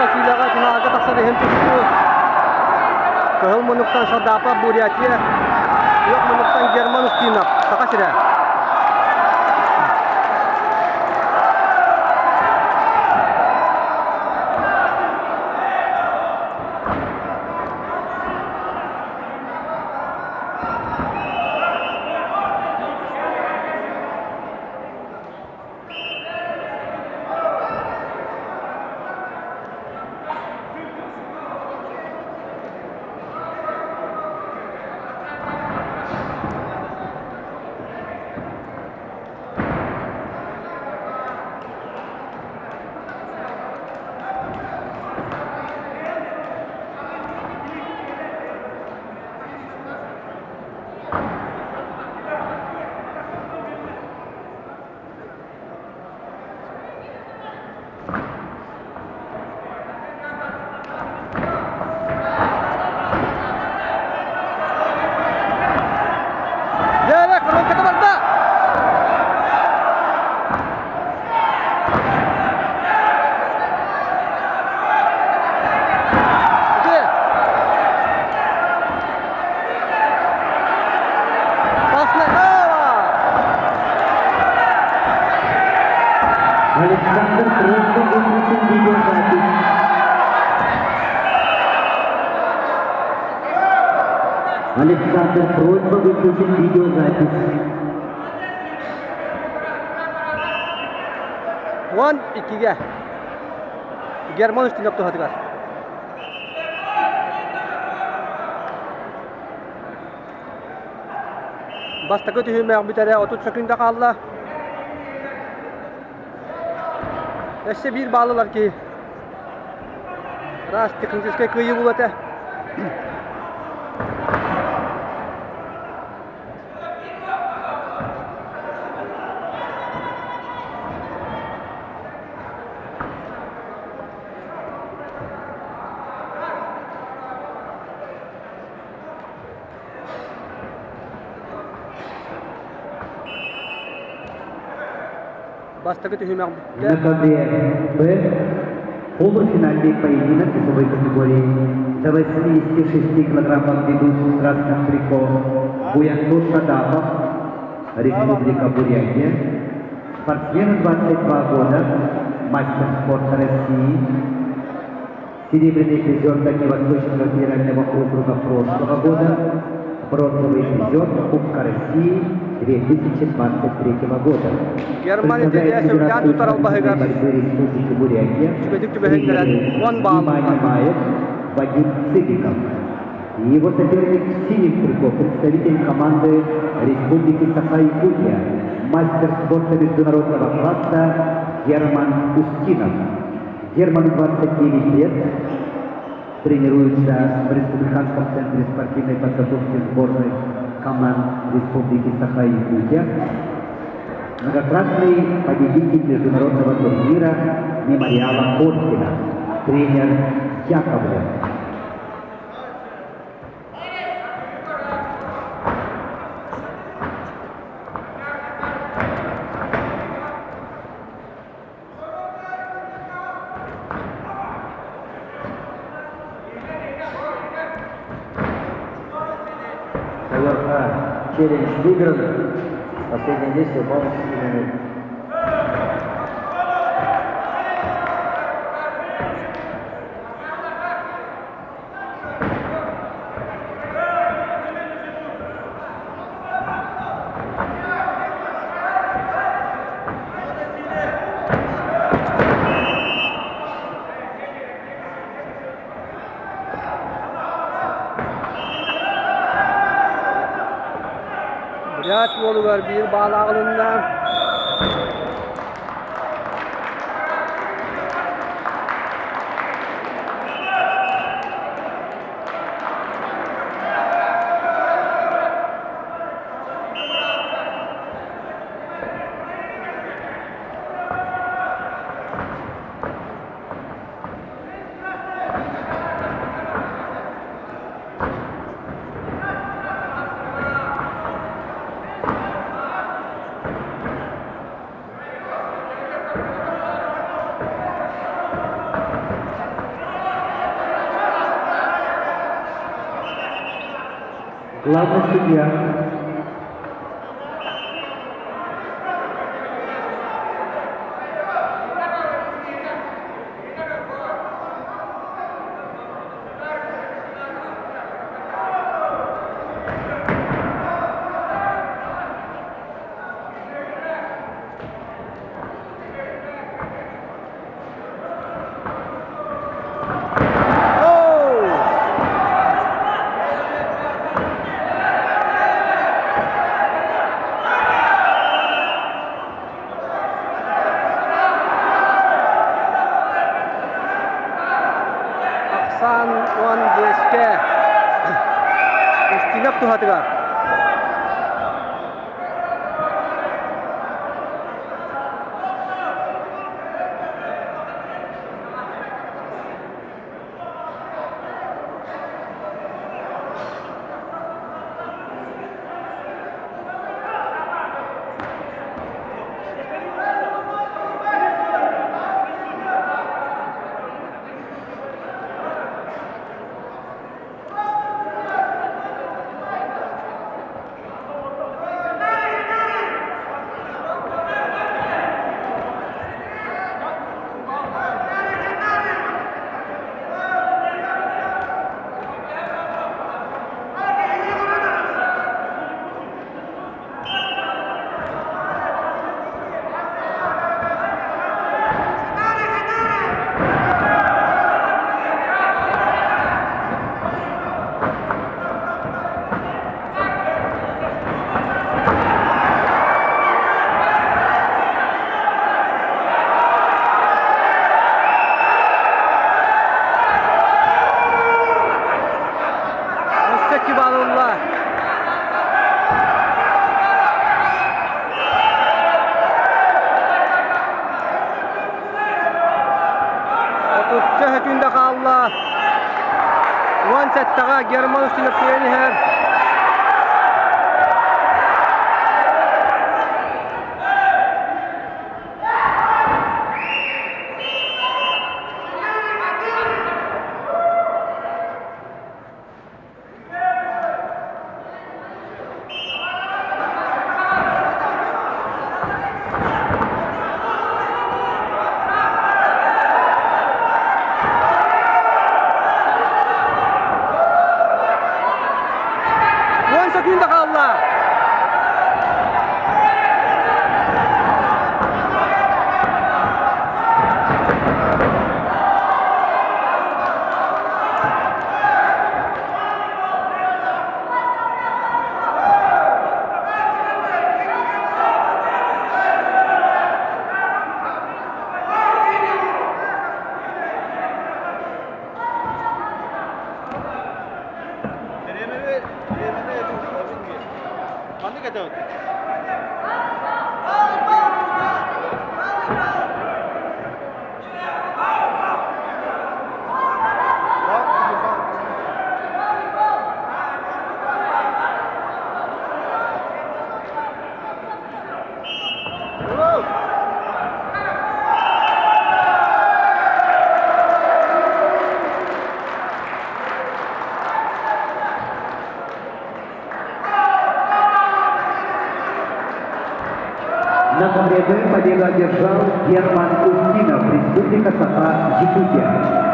алта киилэҕэ финалга тахсар иһин тустуу. Кыһыл муннуктан Шадапов Бурятия, күөх муннуктан Герман Устинов, Саха сирэ. Дьэ, коробката барда! Александр Пруско выключил видеозапись. Александр, просьба выключить видеозапись. 12-ге. Герман үстүнэп туһатыгар. Бастакы түһүмэх бүтэрэ 30 сөкүүндэ хаалла. Өссө биир баалылар киһи. Раз техническэй кыайыы буолуо этэ. Бастакы түһүмэх бүттэ. На ковре Б полуфинальный поединок весовой категории до 86 килограммов ведут в красном трико Буянтур Шадапов, Республика Бурятия, спортсмен 22 года, мастер спорта России, серебряный призер Дальневосточного федерального округа прошлого года, бронзовый призер Кубка России 2023 года. Германия Представляет сөбүлээн Федерацию тутар спортивной албаһыгар борьбы Республики Бурятия үчүгэйдик түбэһиннэрэн тренеры уон баал Дима ылла. Немаев, Вадим Цыбиков. Его соперник в синих трико, представитель команды Республики Саха-Якутия, мастер спорта международного класса Герман Устинов. Герману 29 лет, тренируется в Республиканском центре спортивной подготовки сборной команд Республики Саха-Якутия. Многократный победитель международного турнира мемориала Коркина, тренер Яковлев. Заявка челлендж выигран. Последнее действие полностью минут. Бурят уолугар биир баал аҕылынна. Главный судья. Ахсаан 15-кэ Устинов туһатыгар. Өссө кибалылла. Отучча сөкүүндэ хаалла. 17-ҕэ Герман Устинов киирэн иһэр. Уон сөкүүндэ хаалла. На победу победу одержал Герман Устинов, Республика Саха, Якутия.